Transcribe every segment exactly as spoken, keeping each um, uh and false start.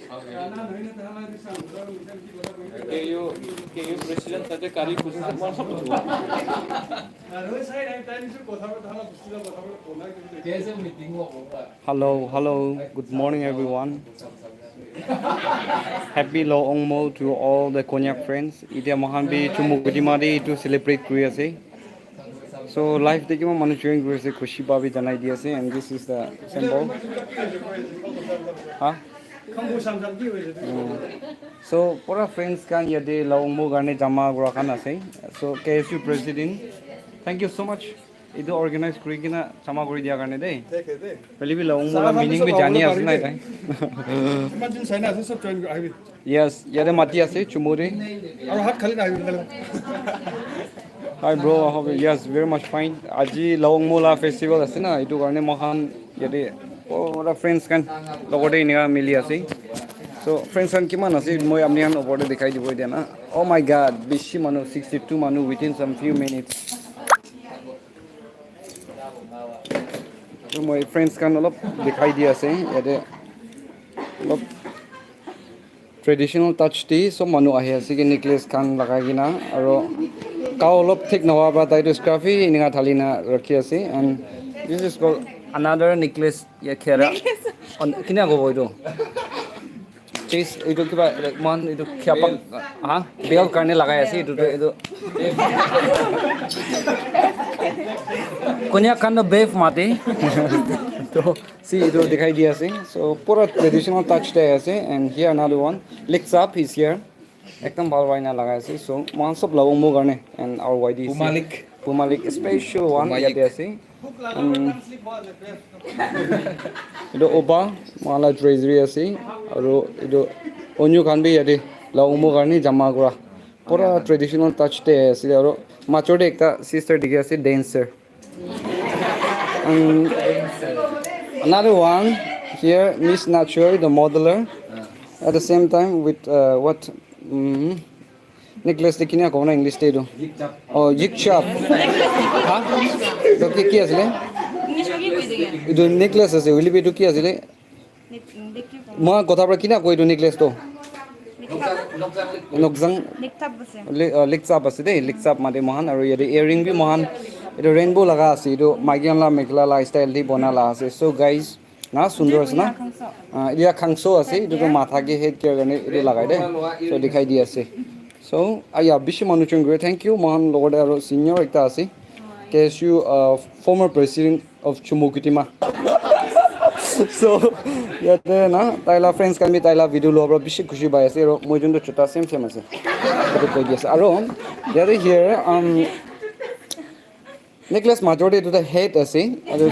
K U, K U president tate kari kusi. Hello, hello. Good morning, everyone. Happy Lo Ongmo to all the Konyak friends. Itia mohan bi Chumukedima de itu celebrate kuri ase. So live de kima manu join kuri ase, khushi pa bi janai di ase, and this is the symbol. Ha? Mm. So pura friends khan yate Lo Ongmo karne jama kura khan ase. So K S U president, thank you so much. Itu organize kuri kena jama kuri dia karne de. Hoile bi Lo Ongmo la meaning bi jani ase na tai. Imagine sai na ase sob join kuri ahibi. Yes, yate mati ase Chumu de. Aru hat khali na ahibi. Hi bro, I hope, yes, very much fine. Aji Lo Ongmo la festival ase na, itu karne mohan yate pura friends khan logote inika mili ase. So friends khan kiman ase, moi apni khan opor te dikhai dibo etia na. Oh my God, bishi manu, sixty-two manu within some few minutes. So moi friends khan olop dikhai di ase yate, olop traditional touch te sob manu ahi ase ki necklace khan lagai kena, aro kao olop thik nohoa pra tai tu scruffy enika thali na rakhi ase, and this is called another necklace ya khera. Kina kobo etu? Chase, etu kiba, like, mohan etu khiapak, ha? Belt karne lagai ase, etu tu, etu. Konyak khan to bev mate. To, see, etu dikhai di ase. So, pura traditional touch te ase, and here another one. Liks up, he's here. Ekdam bhal para ena lagai ase. So, mohan sob Lo Ongmo karne, and our Y D C. Pumalik. Pumalik, special one, Pumalik. Yate ase. Um, etu oba, mohan la treasury ase, aro etu onyu khan bi yate Lo Ongmo karne jama kura. Pura traditional touch te ase, aro major te ekta sister dikhi ase, dancer. Um, another one here, Miss Nachoi, the modeler. At the same time with, uh, what, um, necklace te kina kobo na English te etu? Oh, yikchap. Ha? Etu ki, ki asile? English ma ki koi de? Etu necklace ase, hoile bi etu ki asile? Moi kotha para kina koi etu necklace to? Nokjang. Li-, uh, liksap ase de, liksap mate mohan, aru yate earring bi mohan. Etu rainbow laga ase, etu maiki khan la mekhela la style te bona la ase. So guys, na sundor ase na? Ah, etu khangso ase, etu tu matha ke head care karne etu lagai de. So dikhai di ase. So, aya, bishi manu join kore. Thank you, mohan logote aro senior ekta ase. K S U, uh, former president of Chumukedima. So, yate na, tai la friends khan bi tai la video loa pra bishi khushi pai ase. Aro moi jun tu chuta same same ase. Etu koi di ase. Aro, yate here, um, necklace major te etu tu head ase, aru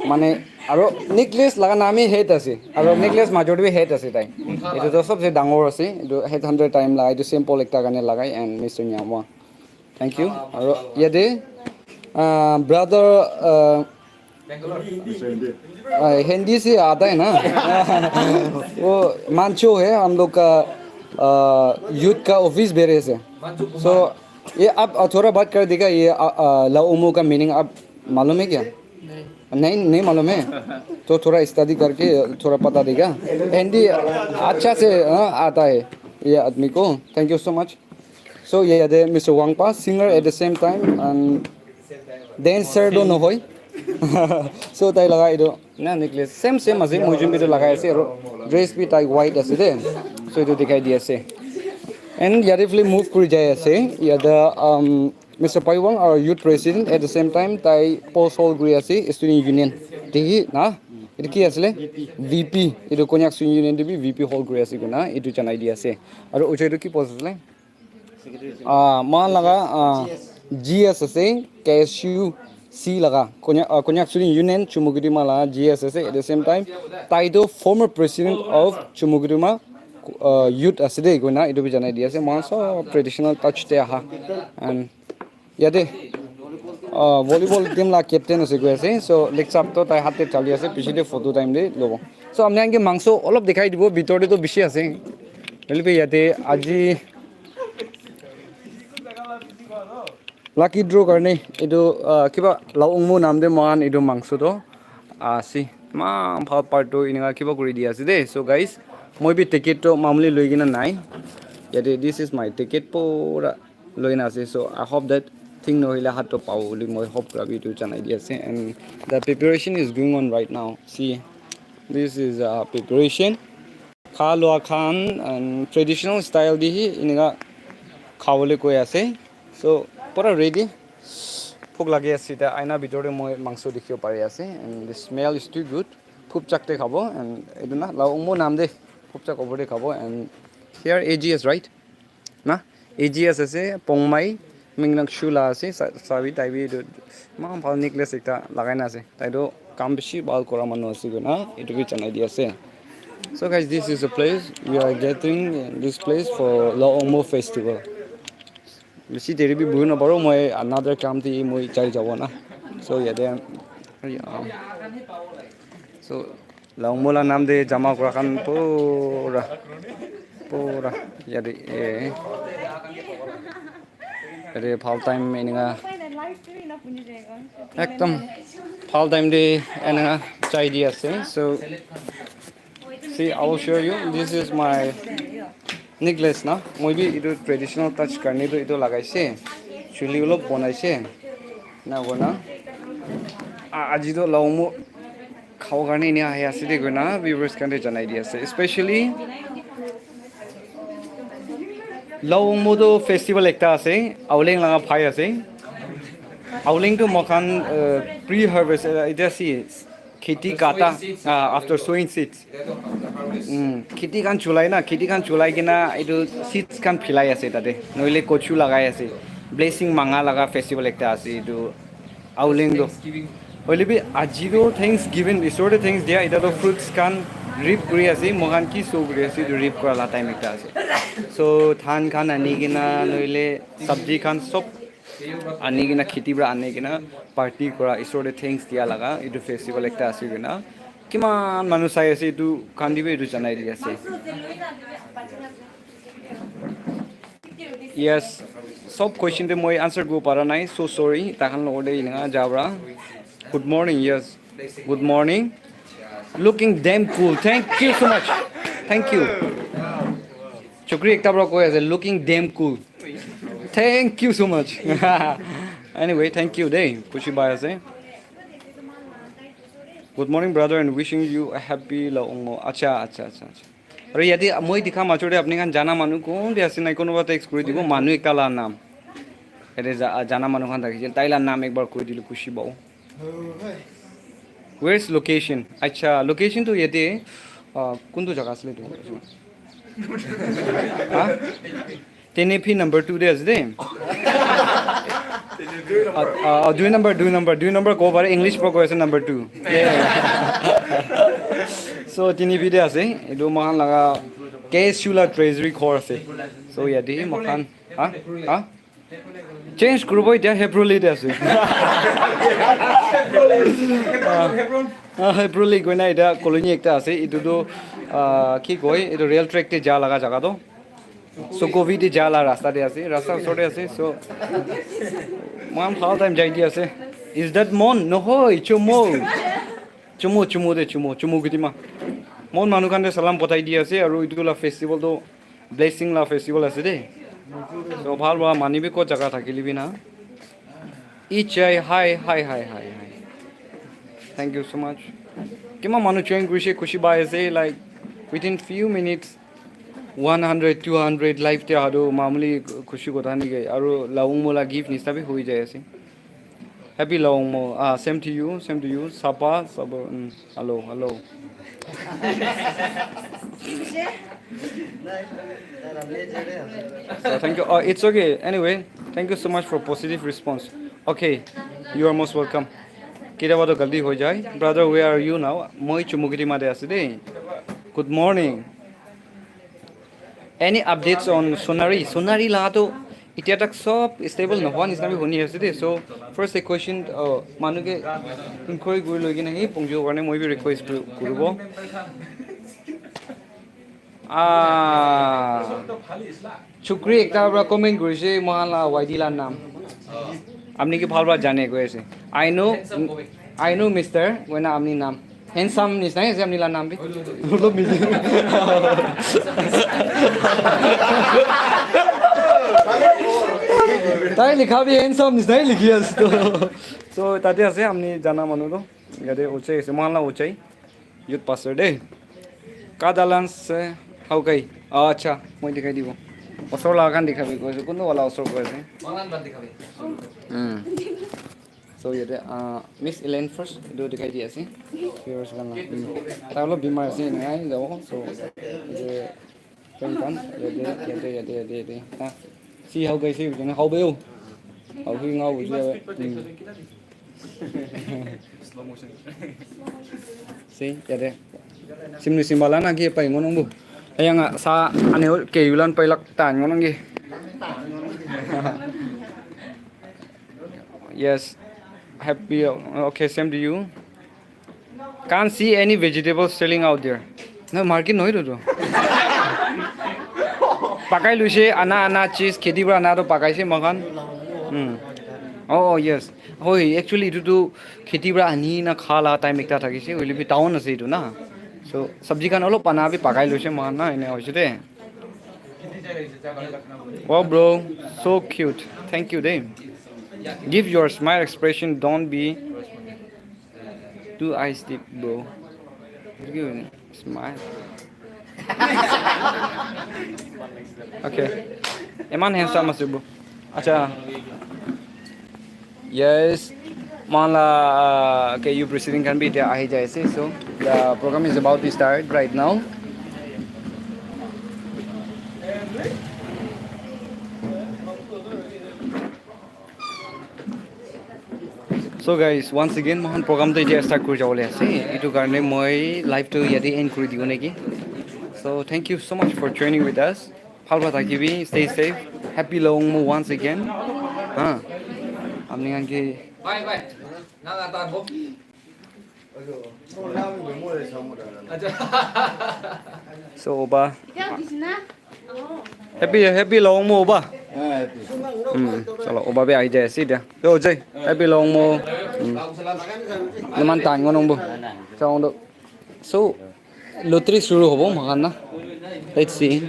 mane, aru necklace laga naam hi head ase, aru necklace major te bi head ase tai. Etu tu sobse dangor ase, etu head hundred time lagai, etu simple ekta karne lagai and Mister Nyamwa. Thank you. Aru yate, ah, brother, ah, Hindi se aata hai na? Wo Mancho hai, hum log ka, ah, youth ka office bearer hai. So, ये आप, अ, थोड़ा बात कर देगा, ये, अ, अ, Lo Ongmo का मीनिंग आप मालूम है क्या? नहीं। नहीं, नहीं मालूम है? तो थोड़ा स्टडी करके थोड़ा पता देगा। हिंदी अच्छा से, हाँ, आता है ये आदमी को। Thank you so much. So, yeah, the Mister Wangpa, singer at the same time, and dancer do nohoi. So, tai laga etu na necklace same same ase, moi jun bi tu lagai ase, aro dress bi tai white ase de. So, etu dikhai di ase. And yate phale move kuri jai ase. Yate, um, Mister Paiwang, our youth president, at the same time, tai post hold kuri ase, Student Union. Dekhi na? Etu ki asile? V P. Etu Konyak Student Union te bi V P hold kuri ase koina, etu janai di ase. Aro uche etu ki post asile? Ah, mohan laga, ah, G S ase, K S U C laga, Konyak, ah, Konyak Student Union, Chumukedima laga G S ase. At the same time, tai toh former president of Chumukedima, ah, youth ase de, koina etu bi janai di ase. Mohan sob traditional touch te aha. And yate, ah, volleyball team la captain ase koi ase. So, leg sap toh tai hat te thali ase, piche te photo time te lobo. So, apni khan ke mangso olop dikhai dibo, bitor te toh bishi ase. Hoile bi yate aji lucky draw karne etu, ah, kiba Lo Ongmo naam te moikhan etu mangso toh ase. Eman bhal part toh enika kiba kuri di ase de. So, guys, Moi bi ticket to mamuli loi kena nai. Yate, this is my ticket pura loi na ase. So I hope that thing nohoile hat to pabo buli moi hope kura bi etu janai di ase. And the preparation is going on right now. See, this is uh, preparation. Kha lua khan and traditional style di hi enika khabole koi ase. So pura ready. Bhuk lagi ase ta aina bitor te moi mangso dikhibo pari ase and the smell is too good. Phupchak te khabo and etu na Laungmo nam de phupchak opor te khabo and here A G S, right? Na? A G S ase, Pongmai, Mingnak Shula ase, sa- sabi tai bi etu eman bhal necklace ekta lagai na ase. Tai tu kam bishi bhal kora manu ase koina etu bi janai di ase. So guys, this is a place we are gathering in this place for Laungmo festival. Bishi deri bi buhi na paro, moi another kam te moi jai jabo na. So yate, so Laungmo la nam de jama kura khan pura, pura yate, eh, yate bhal time eninga ekdam bhal time de eninga jai di ase. So see, I will show you. This is my necklace na. Moi bi etu traditional touch karne tu etu lagaise. Chuli olop bonaise. Na kona. A- aji to Laungmo khabo karne enia ahi ase de koina viewers khan te janai di ase. Especially Laungmo to festival ekta ase, Auleng laga phai ase. Auleng to moikhan uh, pre harvest uh, ite ase kheti kata uh, after sowing seeds. Mm, kheti khan chulai na, kheti khan chulai kena etu seeds khan philai ase tate. Noile kochu lagai ase. Blessing manga laga festival ekta ase etu Auleng to. Hoile bi aji to Thanksgiving, Isor te thanks dia, ita to fruits khan rip kuri ase, moikhan ki show kuri ase, etu rip kura la time ekta ase. So, dhan khan ani kena, noile sabji khan sob ani kena, kheti pra ani kena, party kura, Isor te thanks dia laga, etu festival ekta ase kena. Kiman manu sai ase, etu khan di bi etu janai di ase. Yes. Sob question te moi answer kuri para nai. So sorry. Takhan logote ina jabra. Good morning. Yes. Good morning. Looking damn cool. Thank you so much. Thank you. Chukri ekta para koi ase, looking damn cool. Thank you so much. Anyway, thank you dey. Khushi pai ase. Good morning, brother, and wishing you a happy Laungmo. Acha, acha, acha, acha. Aru yate moi dikha major te apni khan jana manu kun bi ase nai, kunuba text kuri dibo, manu ekta la naam. Yate ja- jana manu khan thakishe, tai la naam ekbar koi dile khushi pabo. Where is location? Acha, location tu yate, uh, kuntu jaga asile tu? Ha? Tenepi number two de ase de. Ah, ah, dui number, dui number, dui number kobo pare, English para koi ase number two. So, Tenepi de ase. Etu moikhan laga K S U la treasury ghor ase. So, yate moikhan, ha? Ha? Change kuribo etia Hebroli de ase. Ah, Hebroli koina etia colony ekta ase. Etu tu, ah, ki koi, etu rail track te ja laga jaga to. Sukovi te ja la rasta te ase, rasta osor te ase. So, moikhan bhal time jai di ase. Is that Mon? Nohoi, Chumo. Chumo, Chumo de, Chumo, Chumo Kitima. Mon manu khan te salam pathai di ase, aru etu la festival to blessing la festival ase de. So, bhal bhal mani bi ko jaga thakile bi na. Ichai, hi, hi, hi, hi, hi. Thank you so much. Kiman manu join kurishe, khushi pai ase, like, within few minutes, one hundred, two hundred live te aru mamuli khushi kotha niki, aru Laungmo la gift nishina bi hoi jai ase. Happy Laungmo. Ah, same to you, same to you. Sapa, sapa. Mm, hello, hello. So, thank you. Oh, it's okay. Anyway, thank you so much for positive response. Okay, you are most welcome. Ketiaba to galti hoi jai. Brother, where are you now? Moi Chumukedima te ase de. Good morning. Any updates on Sonari? Sonari la to itya tak sob stable nohwa nishina bi huni ase de. So first a question, uh, manu ke inquiry kuri loi kena hi pongjo karne moi bi request kuri- kuribo. Ah, chukri ekta para comment kurise, mohan la Y D la nam. Apni ki bhal para jane koi ase. I know, I know, mister, koina apni nam. Handsome nisna ase apni la naam bhi. Olop misi. Tai likha bhi handsome nisna likhi ase to. So, tate ase apni jana manu to. Yate ochai ase, mohan la ochai. Youth pastor de. Kadalan se haukai. Ah, acha, moi dikhai dibo. Osor la khan dikhabi koise. Kuntu wala osor koise. Mohan la dikhabi. Hmm. So, yate, uh, Miss Elaine first, etu dikhai di ase. Viewers khan la. Mm. Tai olop bimar ase, eneka ahi jabo. So, yate, friend khan, yate, yate, yate, yate, yate. Ah, see how guys, you know, how bayo? How we ngau, you know, mm. See, yate. Simni simbala na ki pai ngonong bu. Ayang sa ane ke yulan pai lak tan ngonong ki. Yes. Happy. Okay, same to you. Can't see any vegetables selling out there. No, market nohoi to. Pakai luise, ana, ana, cheese, kheti para ana to pakaise moikhan. Hmm. Oh, oh, yes. Hoi, actually, etu tu kheti para ani na kha la time ekta thakise, hoile bi town ase etu na. So, sabji khan olop ana bi pakai luise moikhan na, ene hoise de. Wow, bro, so cute. Thank you, de. Give your smile expression, don't be too eyes deep, bro. Smile. Okay. Iman handsome ase, bro. Acha. Yes. Mohan la, uh, K U president khan bi etia ahi jai ase. So, the program is about to start right now. So guys, once again, mohan program to etia start kuri jabole ase. Etu karne moi live to yate end kuri dibo neki. So thank you so much for joining with us. Bhal pa thakibi, stay safe. Happy Longmo once again. Ha. Apni khan ke. Bye bye. Na na ta bo. So, oba. Happy, happy Longmo, oba. Hmm, chalo, oba bi ahi jai ase etia. Yo, jai. Happy Longmo. Hmm. Iman tan ngonong bo. Chalo, so, lottery shuru hobo, moikhan na. Let's see.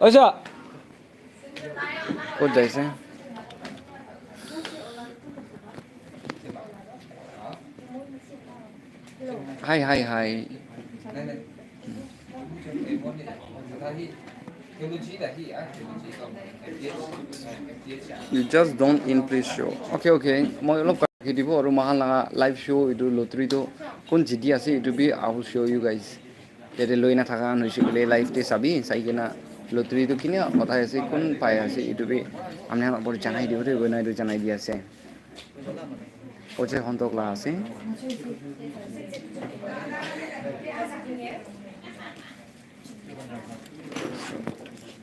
Acha. Kot jaise? Hi, hi, hi. You just don't in please show. Okay, okay. Moi olop rakhi dibo aru moikhan laga live show etu lottery tu kun jiti ase etu bi I will show you guys. Yate loi na thaka khan hoise koile live te sabi, sai kena lottery tu kine uthai ase, kun pai ase, etu bi apni khan opor te janai dibo de, koina etu janai di ase. Oche hontok la ase.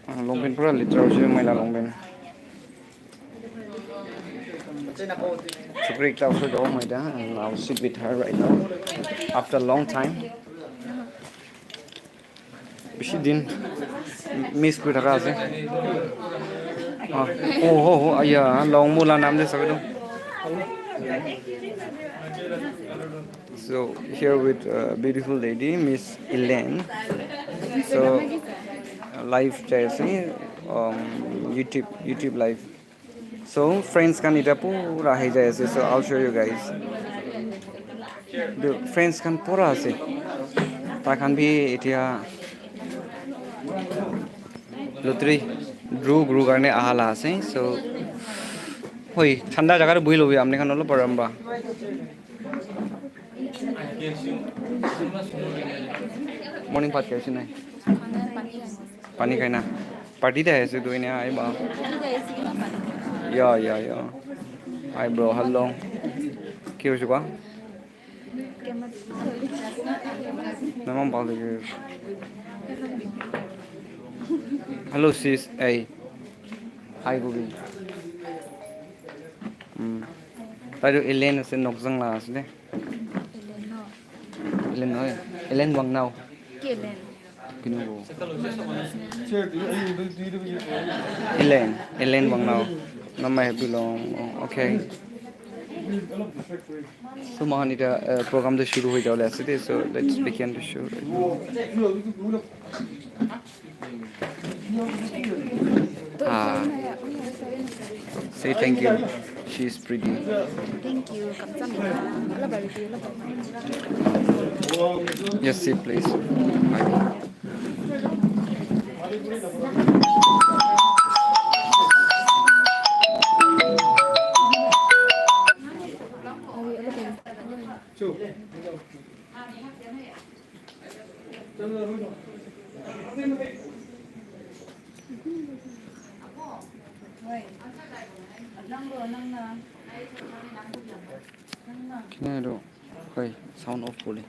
Ah, long pant pura letera hoise, moi la long pant. Chukri ekta osor jabo moi eta, and I'll sit with her right now after a long time. Bishi din miss kuri thaka ase. Ah, oh, oh, oh, aya, Longmo la naam de sabi tu. So here with, uh, beautiful lady, Miss Elaine. So live jai ase, um, YouTube, YouTube live. So friends khan eta pura ahi jai ase. So I'll show you guys. The friends khan pura ase. Tai khan bi etia lottery draw kuru karne aha la ase. So hoi, thanda jaga te buhi lobi, apni khan olop aram pa. Morning bhat khaise nai? Pani khai na. Party te ahi ase tu ene ahi ba. Ya, ya, ya. Hi bro, hello. Ki hoise ba? Naman bhal dikhi ase. Hello sis, hey. Hi Gobi. Hmm. Tai tu Elaine ase, Nokjang la ase de. Elaine no. Elaine nohoi, Elaine Wangnao. Ki Elaine? Elaine, Elaine Wangnao. Namai happy long. Oh, okay. So, mohan ita, uh, program tu shuru hoi jawole ase de. So, let's begin the show. Ah. Say thank you. She's pretty. Thank you. Kamsahamnida. Yes, sit, please. Kina ro, hoi, sound off kore.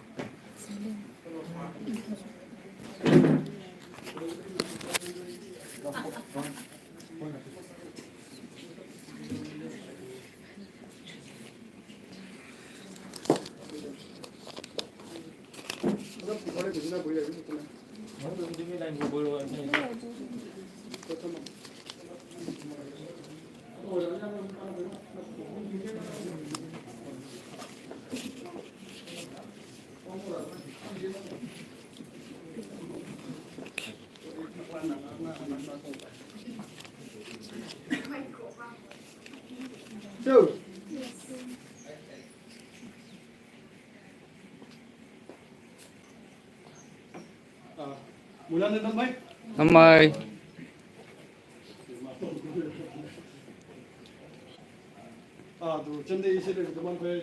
Namai. Ah, tu chande isi de teman pe.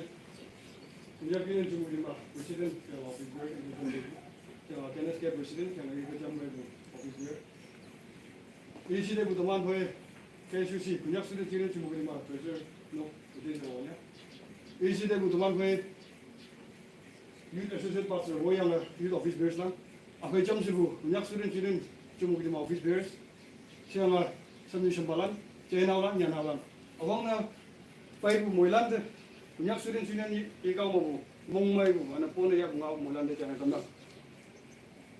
Punya kini cuma lima, president, ya, office bearer, ya, K N S K president, ya, lagi kerja mulai tu, office bearer. Isi de teman pe, K S U C, Konyak Student Union cuma lima, treasurer, no, itu yang awalnya. Isi de teman pe, Youth Associate Pastor, wo yang la Youth Office Bearers lang. Akhoi cham sibu, Konyak Student Union, chumuk lima Office Bearers. Siang la, Sanju Shampalan, Chainau lang, Nyanau lang. Awang na, pai bu moilan de, Konyak Student Union ni, ikau mabu, mong mai bu, ana pone ya bu ngau moilan de jangan kamna.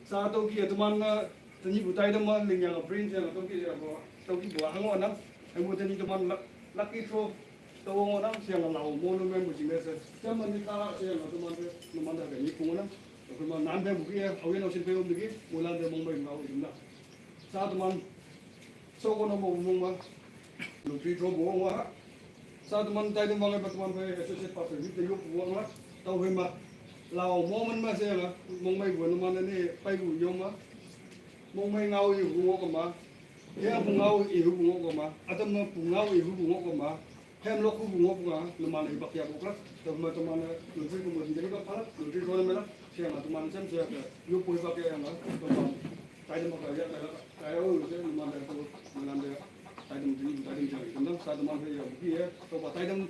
Sa toki ya teman na, tani butai teman, ling yang print yang toki ya bu, toki bu hango na, emu tani teman la, lucky draw, Tawong orang siang lau monument bu jingles. Siang mani ka siang tu man tu man dah ni kung na. Tu man nan dah buki ya, awin awsin pe um buki, mulan dah mong bai mau jingna. Sa tu man so ko no mo mong ma. Lu pi dro bu wa. Sa tu man tai tu mang ba tu man pe associate pastor ni te yo bu wa. Tau he ma. Lau mo man ma siang mong bai bu no man ni pai bu yo ma. Mong bai ngau yi bu ngo ko ma. Ya bu ngau yi bu ngo ko ma. Atam ma bu ngau yi bu ngo ko ma. Hem lok hu bu ngok nga, numan hi bak ya bukla, to ma to mana, nutri ko mo di ba pala, nutri ko mela, siya ma to man sem siya ka, yu poi bak ya nga, to ma, tai dem bak ya ka, tai o se numan da to, numan da, tai dem di, tai dem jang, to sa to man ya bu ki ya, to ba tai dem,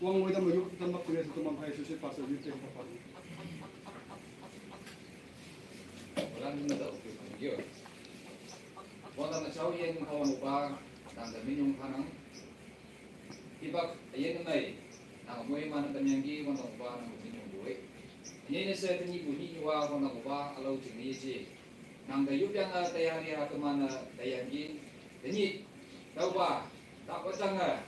wang wai dem yu, tam bak kre to man hai su se pa se yu te ba pa. Wala ni na da o ki yo. Wala na chao yen ko mo ba, dan da min yong pa nang. Hibak ayen nai, nang moi mana tanyang gi wang tong ba nang ni nyong boi. Anye ne se tani bu ni wa wang tong ba alo jing ni ji. Nang da yup yang a tayari ha kemana tayang gi. Tani tau ba ta ko chang a.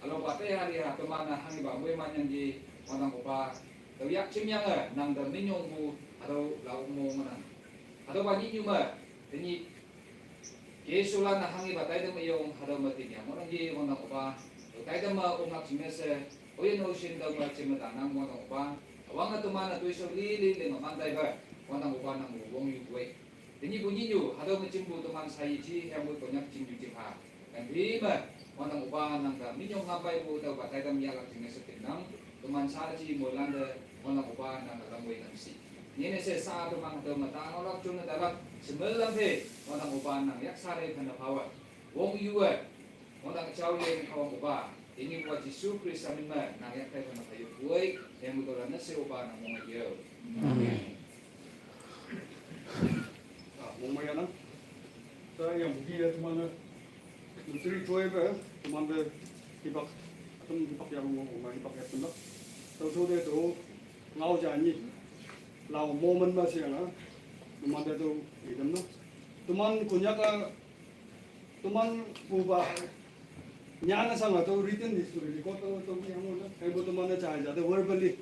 Alo ba tayari ha kemana hang ba moi man yang gi wang tong ba. Tau yak chim yang a nang da min yong bu alo lau mo mana. Alo ba ni nyu ma tani Jesu la na hangi ba taidam ayong hadam ma tinya mo nang gi mo nang upa. Taidam ma ungak chimese, oyen ocean dam ma chimata nang mo nang upa. Awang na tuman na tuiso li li li ma mantai ba, mo nang upa nang mo wong yu kwe. Tini bu nyi nyu, hadam ma chimbu tuman sayi chi, yang bu tonyak chim yu chim ha. Kan di ma, mo nang upa nang ka, minyong ngapai bu tau ba taidam yalak chimese tin nang, tuman sa chi mo landa, mo nang upa nang ka dam we nang si. Nene se sa tu mang tu ma ta no lak chun na ta lak, semelam te, mo nang upa nang yak sa re kan na power. Wong yu e, mo nang chau ye ni kawang upa. Ini buat Jisu Krista min ma, nang yak te kan na payu kuai, yang mu tu la na se upa nang mo ngai yo. Amen. Ah, mo ma ya na. Ta yang buki ya tu mana. Menteri Choi ba, tu man ba, hipak, atum hipak ya mo, mo ma hipak ya tu na. Tau so de tu, Ngau ja ni. Lau mo man ma siang a. Numan te tu ekdam no. Tuman kunyaka, tuman puba nyana sanga tu written history record tu tu yang mo na. Kaibo tuman na chai jate verbally.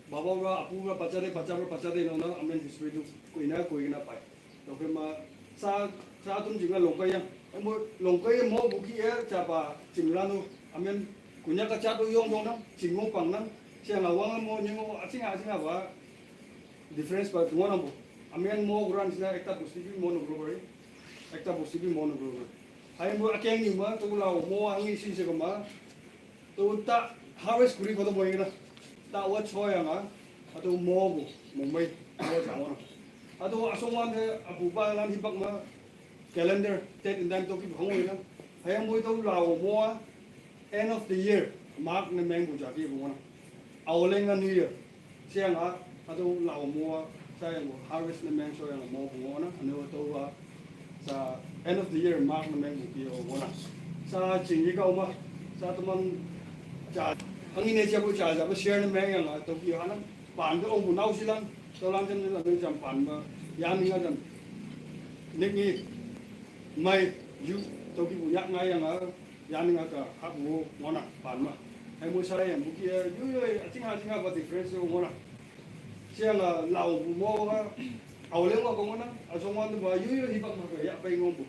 Baba wa apu wa bacha de bacha wa bacha de no na amen history tu kuina kuina pai. Toke ma sa sa tum jinga longkai yang. Mo longkai mo buki er chapa chimlanu amen kunyaka cha tu yong yong na chingo pang na. Siang awang mo nyingo achinga achinga ba difference ba ngona bo. Amen mo guran sina ekta busti bi mo no gro gre. Ekta busti bi mo no gro gre. Hai mo akeng ni ma to la mo angi si se ko ma. To ta harvest kuri ko to mo ina. Ta wa cho ya nga. Ato mo bo mo mai mo ja mo. Ato asong wan de abu ba lan hi bak ma. Calendar, date and time to ki bhang ina. Hai mo to la mo. End of the year, March na meng bu jati bu ngona. Aolenga New Year. Siang a, atu lao mo, sa yang bu harvest na meng so yang mo bu ngona. Anu to wa sa end of the year, March na meng bu ki bu ngona. Sa chingi ka uma, sa tuman cha, hangi ne cha bu cha, cha bu share na meng yang a, to ki hana, pan to bu nau silang, to lang jam jam jam pan ma, ya mi nga jam. Nik ni, mai, yu, to ki bu yak ngai yang a, Yani nga ka hak mo ngona pan ma. Hai mo sai yang buki ya yu yu ya chinga chinga ba difference yo ngona. Sia nga lao bu mo nga. Aole mo ko ngona. Aso ngona ba yu yu hibak ma ka ya pai ngombu.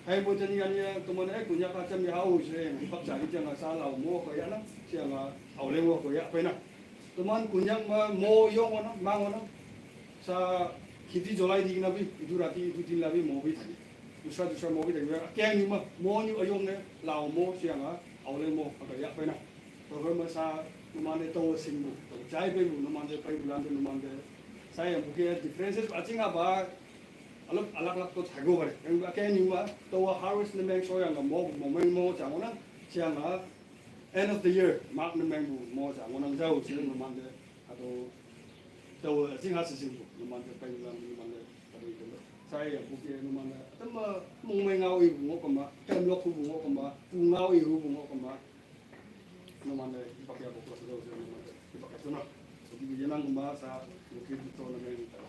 Hai mo tani yani ya to mo na ku nya ka cham ya au se hibak sa ri nga sa lao mo ko ya na. Sia nga aole mo ko ya pai na. Toman kunyak ma mo yo ngona ma ngona sa khiti jolai di na bi itu rati itu din la bi mo bi thaki. Dusra dusra mo bi thaki. Kya ni ma mo ni ayong ne lao mo sianga aole mo ka ya pena. To ma sa numande to sing mo. To jai be mo numande pai bulande numande. Sa ya buke differences achinga ba alak alak alak to thago bare. Kya ni ma to harvest ne meng so yang mo mo meng mo changona sianga End of the year, March na meng bu mo sa ngona jao si numande. Ato to sing ha sing bu numande pa yulang numande. Ato ito sai ya buke numande. Ato ma mong meng ngao i bu ngo kama, tem lok bu ngo kama, bu ngao i bu ngo kama. Numande ipak ya bu ko so numande ipak ya so na. Jadi yana ngoma sa buke to na meng ta.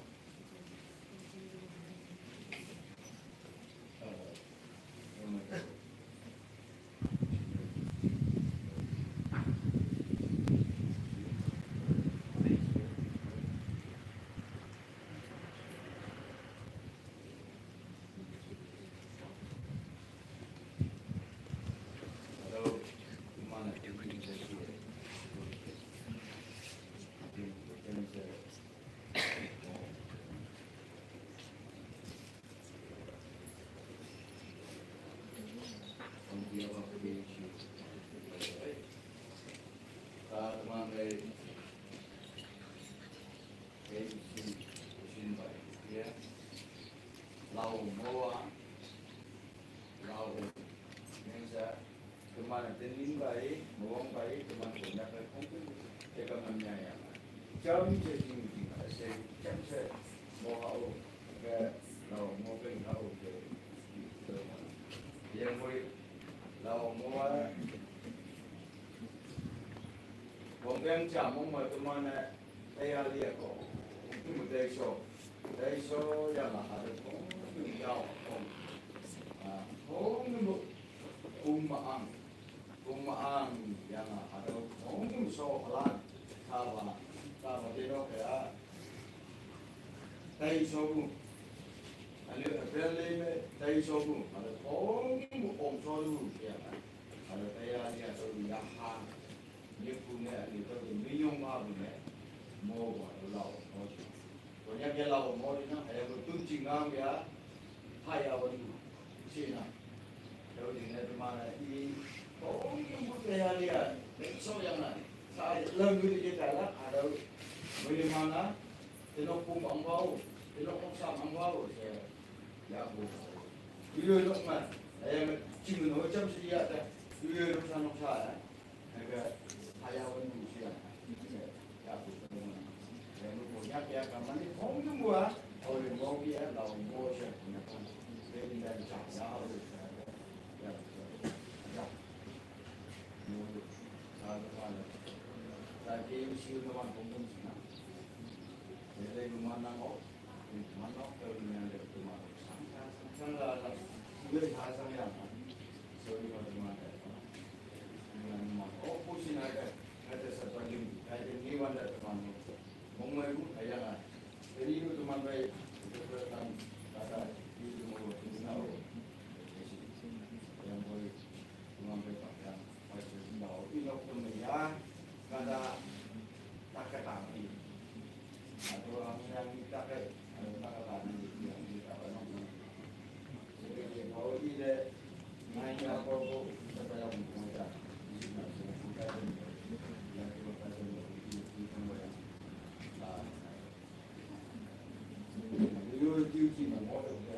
Lao moa, lao mensa, teman tening bai, mawang bai, teman punya kai kong tu, teka manya ya. Jam je jing jing, ase jam se, moa o, ke lao mo ke lao ke, yang boy, lao moa, kong yang jam mo ma teman eh, Taya lia ko, kum taiso, taiso ya la ha de kong, kum yao kong, ah, kong kum, kum maang, kum maang ya la ha de kong kum so halan, taba, taba de no kaya, taiso kum, ali April le me taiso kum, ale kong kum kong so lu ya, ale taya lia so ya ha. Ni pu ne ani to ni nyong ma bu ne mo wa lo lao mo ji. Ko nya ke lao mo ji na ha ya ko tu ji ngam ya ha ya wa ni si na. Yo ji ne tu ma na i ko ni bu te ya ni ya. Ni so ya na. Sa la lu ni ke ta la ha da. Mo ni ma na. Te no pu ma ba wo. Te no ko sa ma ba wo se. Ya bu. Yu yo no ma. Ya ma ji no cham si ya ta. Yu yo no sa no sa ya. Naga haya wani musia. Ya ku. Ya nu ko ya ya ka mani kong tu mua. Au le mo ki ya la mo sha. Ya ku. Be ni da cha ya au le cha. Ya. Ya. Nu sa ko ma le. Sa ke yu si no man kong kong si na. Ye le nu man na mo.